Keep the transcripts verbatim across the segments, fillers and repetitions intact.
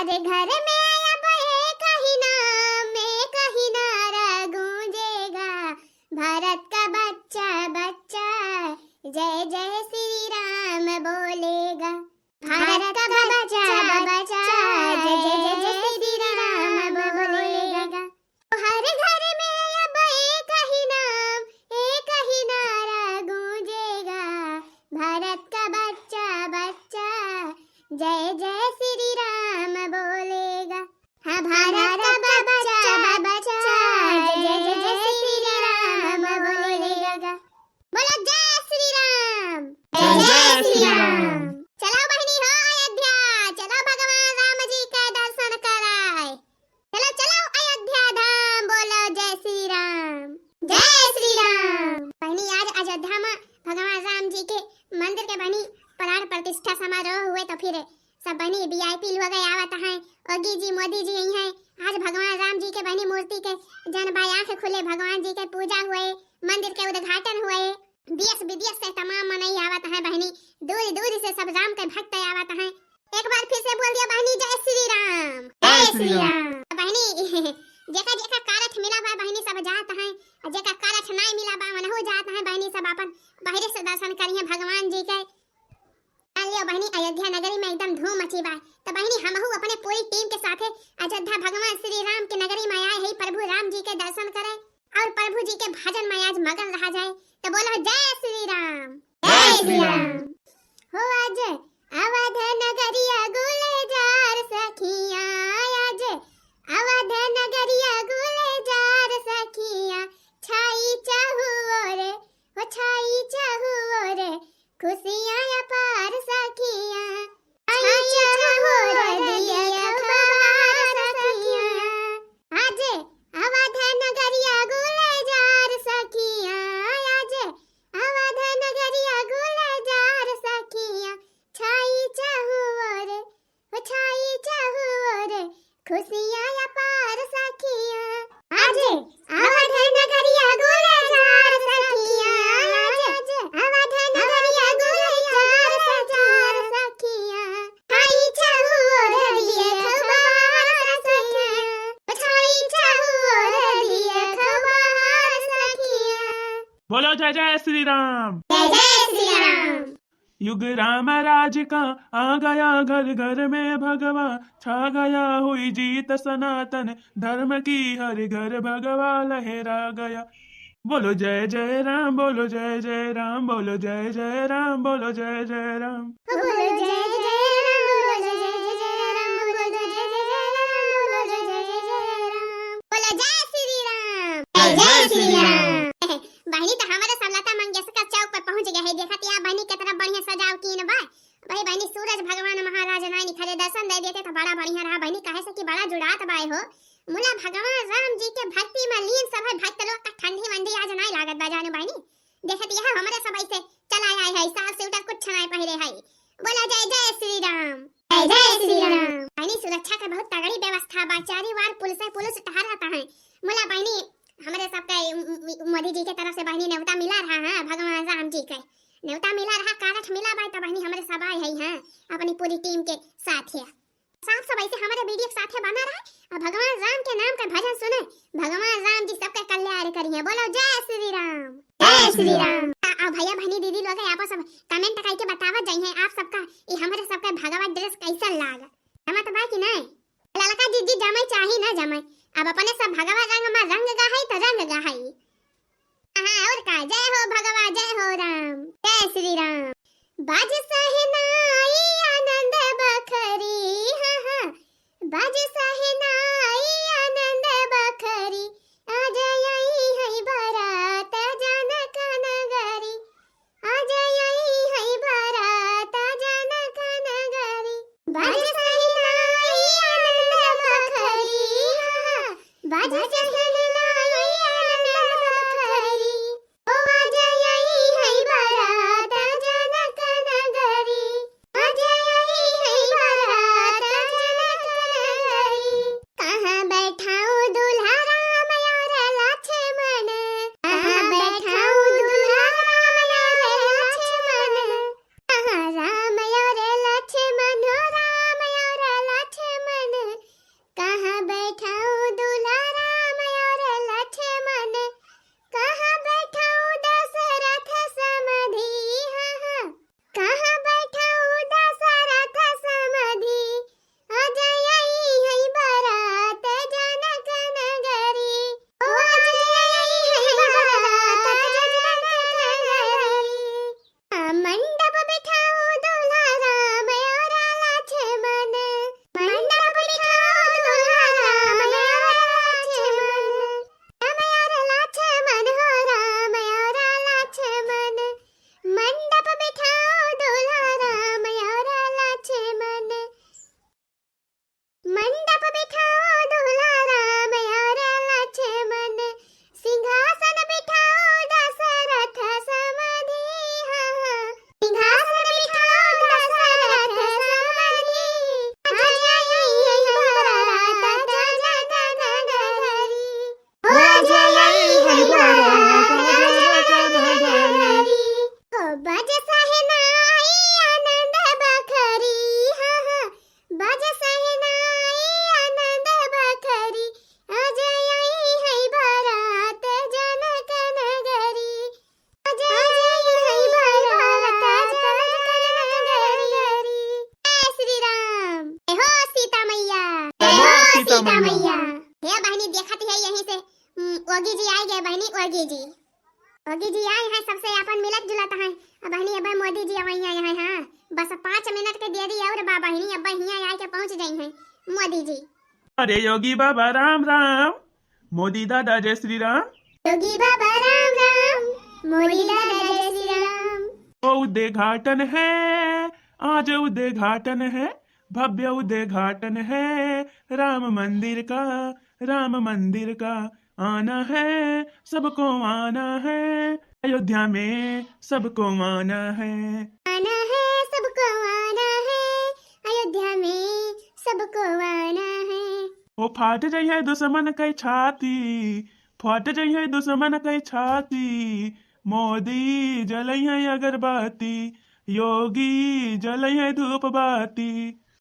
रे घर में अब एक ही नाम, एक ही नारा गूंजेगा, भारत का बच्चा, बच्चा जय जय श्री राम बोलेगा। भारत का बच्चा, बच्चा जय जय श्री राम बोलेगा। हर घर में अब एक ही नाम, एक ही नारा गूंजेगा, भारत का बच्चा, बच्चा जय जय श्री राम बोलेगा। हाँ, भारत का बच्चा, बच्चा जय जय श्री राम बोलेगा। बोलो जय श्री राम। जय जय श्री राम। चलो बहिनी हो अयोध्या, चलो भगवान राम जी का दर्शन कराए। चलो, चलो अयोध्या धाम, बोलो जय श्री राम। जय श्री राम। बहिनी, आज अयोध्या में भगवान राम जी के मंदिर के बहिनी प्राण प्रतिष्ठा समारोह हुए, तो फिर सब बहिनी वीआईपी लोग आवत हैं, योगी जी, मोदी जी आई हैं। आज भगवान राम जी के बहिनी मूर्ति के जन बाई आँख खुले, भगवान जी के पूजा हुए, मंदिर के उद्घाटन हुए, देश विदेश से तमाम मनई आवत हैं बहिनी, दूर दूर से सब राम के भक्त आवत हैं। एक बार फिर से बोल दिया बहिनी, जय श्री राम। जय श्री राम। बहिनी, जेका जेका कारठ मिला बा बहिनी सब जात हैं, और जेका कारठ नाई मिला बा मनहु जात हैं बहिनी, सब अपन बहिरे से दर्शन करिहे भगवान जी के। मान लियो बहिनी, अयोध्या नगरी में एकदम धूम मची बा। तो बहिनी, हमहू अपने पूरी टीम के साथे अयोध्या भगवान श्री राम के नगरी में आए हैं प्रभु राम जी के दर्शन करे और प्रभु जी के भजन में आज मगन रहा जाए। तो बोलो जय श्री राम। जय श्री राम। हो आज अवध नगरिया गुलजार सखिया, आज अवध नगरिया गुलजार सखिया, छाई चहुओर, हो छाई चहुओर खुशियाँ अपार सखिया, छाई चहुओर दिया खूब बहार सखिया। आज अवध नगरिया गुलजार सखिया, आज अवध नगरिया गुलजार सखिया, छाई चहुओर, हो छाई चहुओर खुशियाँ अपार सखिया। आज अवध नगरिया गुलजार सखिया, आज अवध नगरिया गुलजार सखिया, छाई चहुओर दिया खूब बहार सखिया, छाई चहुओर दिया खूब बहार सखिया। बोलो जय जय श्री राम। जय जय श्री राम। युग राम राज का आ गया, घर घर में भगवा छा गया, हुई जीत सनातन धर्म की, हर घर भगवा लहरा गया। बोलो जय जय राम, बोलो जय जय राम, बोलो जय जय राम, बोलो जय जय राम। बोलो जय जय राम, बोलो जय जय राम, बोलो जय जय राम, बोलो जय जय राम। बोलो जय श्री राम। जय जय श्री राम। बहिनी, तो हमारे सब लता मंगेशकर चौक पर पहुँच गए हैं। देखत या बहिनी, कितना बढ़िया सजाव कीन बा। भाई बहिनी, सूरज भगवान महाराज नाई निखरे, दर्शन दे देते तो बड़ा बढ़िया रहा बहिनी, काहे से कि बड़ा जुड़ात बाय हो। मुला भगवान राम जी के भक्ति में लीन सब है भक्त लोग का, ठंडी वंडी आज नाई लागत बा जाने बहिनी। देखत यह हमारे सब ऐसे चला आए है, साल स्वेटर कुछ नाई पहिरे है। बोला जय जय श्री राम। जय जय श्री राम। बहिनी, सुरक्षा के बहुत तगड़ी व्यवस्था बा, चारी वार पुलिस है, पुलिस टहर रहता है। मुला बहिनी, हमरे सबके म-, म-, मोदी जी के तरफ से बहिनी नेवता मिला रहा है भगवान राम जी के। नेवता मिला रहा, कारठ मिला बा, तो बहिनी हमरे सब आए है यहाँ अपनी पूरी टीम के साथ है। साथ सब ऐसे हमारे वीडियो के साथे बना रहे और भगवान राम के नाम का भजन सुने। भगवान राम जी सबका कल्याण करिहे। बोलो जय श्री राम। जय श्री राम। आ, आ भैया बहिनी दीदी लोग आप सब कमेंट करके बतावत जाइए आप सबका, ये हमारे सबका भगवा ड्रेस कैसन लाग? समझ बा कि नहीं? ललका जीजी जमे चाही ना जमे, अब अपने सब भगवा रंग में रंग गा है तो रंग गा है। हाँ, और का, जय हो भगवा, जय हो राम, जय श्री राम। बाज सहनाई आनंद बखरी, हाँ, हाँ, बाज सहनाई आनंद बखरी, आज आई है बारात जनक नगरी, आज आई है बारात जनक नगरी। बाज सहनाई आनंद बखरी, हाँ, हाँ, बाज सहनाई आनंद बखरी। ओ आज आई है बारात जनक नगरी, आज आई है बारात जनक नगरी। कहाँ बैठाऊँ दूल्हा राम और लक्ष्मण, कहाँ बैठाऊँ दूल्हा राम और लक्ष्मण। हाँ, राम और लक्ष्मण, हो राम और लक्ष्मण, सीता मैया। हे बहिनी, देखत है यहीं से, उम, योगी जी आइ गए बहिनी, योगी जी। योगी जी आए हैं, सबसे आपन मिलत जुलत हैं। अब बहिनी, अब मोदी जी अवइया हैं, हाँ, बस पाँच मिनट के देरी और बा बहिनी, अब हियाँ आए के पहुँच जाई हैं मोदी जी। अरे योगी बाबा राम राम, मोदी दादा जय श्री राम। योगी बाबा राम राम, मोदी दादा जय श्री राम। ओ उद्घाटन है, आज उद्घाटन है, भव्य उद्घाटन है राम मंदिर का, राम मंदिर का। आना है, सबको आना है, अयोध्या में सबको आना है। आना है, सबको आना है, अयोध्या में सबको आना है। ओ फाट जइहैं दुश्मन कै छाती, फाट जइहैं दुश्मन कै छाती, मोदी जलइहैं अगरबत्ती, योगी जलइहैं धूप बाती।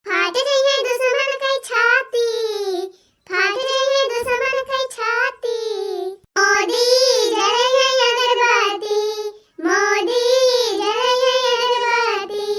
फाट जइहैं दुश्मन कै छाती, फाट जइहैं दुश्मन कै छाती, मोदी जलइहैं अगरबत्ती, मोदी जलइहैं अगरबत्ती।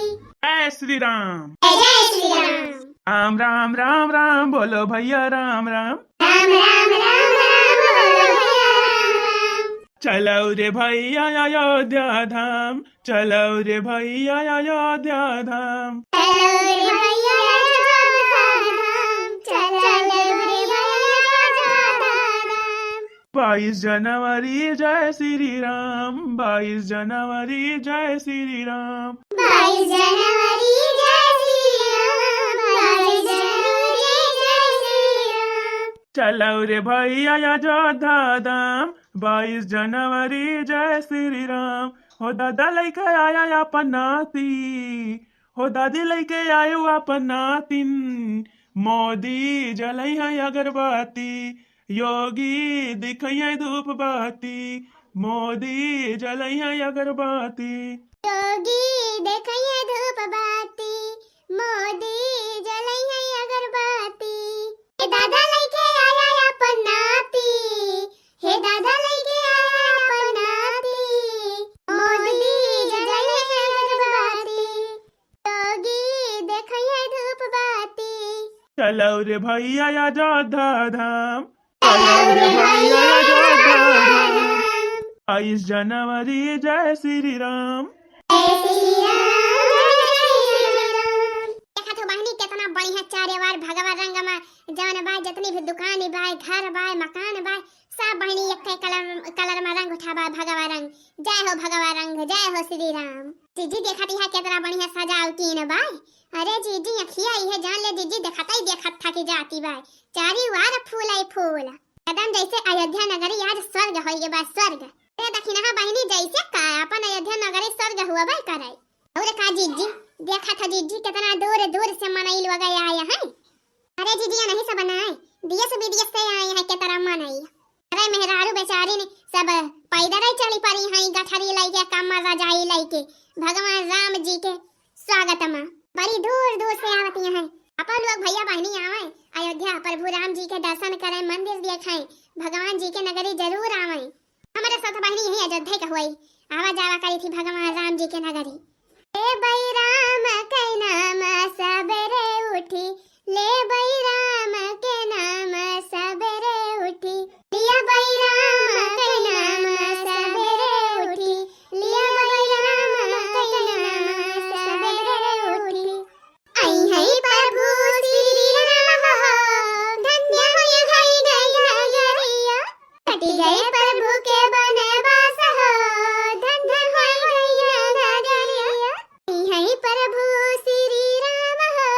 जय श्री राम। जय श्री राम। राम राम राम राम बोलो भैया राम राम। राम राम राम राम बोलो भैया राम राम। चलो रे भैया अयोध्या धाम, चलो रे भैया अयोध्या धाम। चलो रे भैया अयोध्या धाम, चलो रे भैया अयोध्या धाम। बाईस जनवरी जय श्री राम, बाईस जनवरी जय श्री राम। बाईस जनवरी जय श्री राम, बाईस जनवरी जय श्री राम। चलो रे भैया अयोध्या धाम, बाईस जनवरी जय श्री राम। हो दादा लइके आया अपन नाती, हो दादी लइके आयो अपन नातिन, मोदी जलइहैं अगरबत्ती, योगी दिखइहैं धूप बाती, मोदी जलइहैं अगरबत्ती। योगी देखइहैं धूप बाती, मोदी जलइहैं अगरबत्ती। हे दादा लइके आया अपन नाती, हे दादा लइके आया अपन नाती, मोदी जलइहैं अगरबत्ती, योगी देखइहैं धूप बाती। चलो रे भैया अयोध्या धाम, चलो रे भैया अयोध्या धाम। बाईस जनवरी जय श्री राम। जय श्री राम, जय श्री राम। देखत हो बहिनी, केतना बढ़िया चारे वार भगवा रंग मा जवन बा, जितनी भी दुकान बा, घर बा, मकान बा, सब बहिनी एक्के कलर, कलर मा रंग उठा बा, भगवा रंग। जय हो भगवा रंग, जय हो श्री राम। जीजी देखत इहाँ केतना बढ़िया सजावटीन बा। अरे जीजी, अखिया इहे जान ले जीजी, देखत ही देखत थकी जाती बा। चारी वार फूल ही फूल। एकदम जैसे अयोध्या नगरी आज स्वर्ग होइगे बा, स्वर्ग। अरे दखिनहा बहिनी, जैसे का अपन अयोध्या नगरी स्वर्ग हुआ बा करे। और का जीजी, देखत हो जीजी, केतना दूर दूर से मनई लोग आए हैं। अरे जीजी, नहीं सब बनाए, देश विदेश से आए हैं, केतना मनई। अरे मेहरारू बेचारी ने सब पैदल ही चली पड़ी हैं, गठरी लइके, कम्बल रजाई लइके, भगवान राम जी के स्वागत मा। बड़ी दूर दूर से आवत हैं। अपन लोग भैया बहिनी आवे अयोध्या, प्रभु राम जी के दर्शन करे, मंदिर देखे, भगवान जी के नगरी जरूर आवे। हमरे साथ बहिनी यही अयोध्या के हुई, आवा जावा करी थी भगवान राम जी के नगरी। ले बैराम के नाम सबेरे उठी, ले बैराम के नाम सबेरे उठी, ले बैराम के नाम सबेरे उठी, ले बैराम के नाम सबेरे उठी। आई है प्रभु श्री राम हो, धन्य होई गई नगरिया। कटि गए प्रभु के बनवास हो, धन्य होई गई नगरिया। आई है प्रभु श्री राम हो,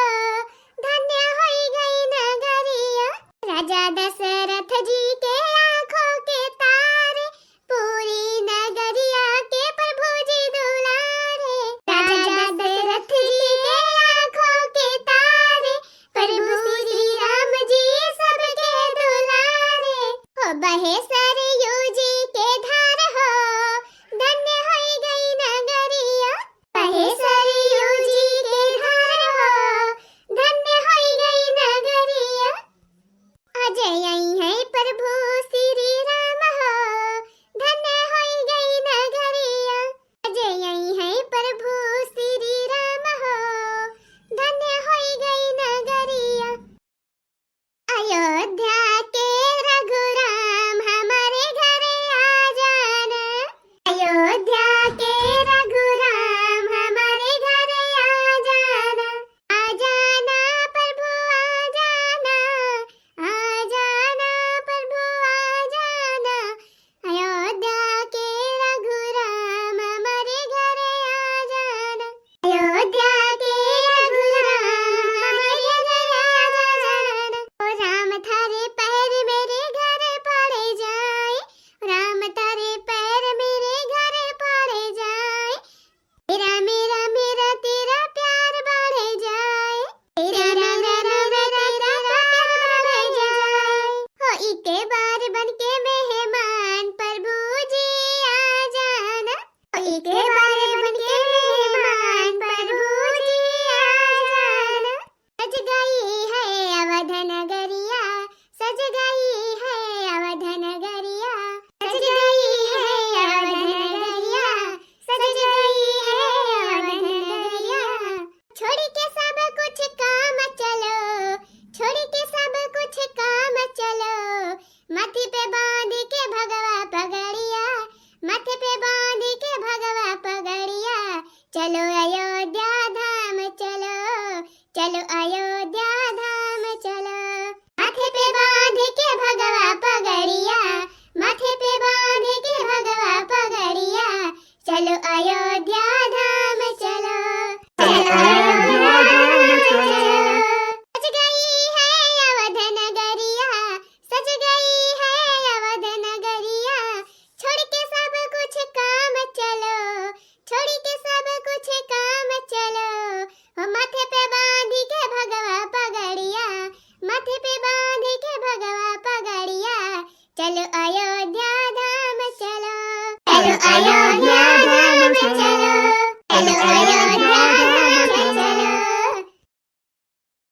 धन्य होई गई नगरिया। राजा दशरथ जी के आँखों के तारे, पूरी नगरिया के प्रभु जी दुलारे। राजा दशरथ जी के आँखों के तारे, प्रभु श्री राम जी सबके दुलारे। हो बहे सरयू जी के धार हो, धन्य होई गई नगरिया। बहे सरयू जी के धार हो, धन्य होई गई नगरिया। अजय चलो अयोध्या धाम चलो, चलो अयोध्या धाम चलो, चलो अयोध्या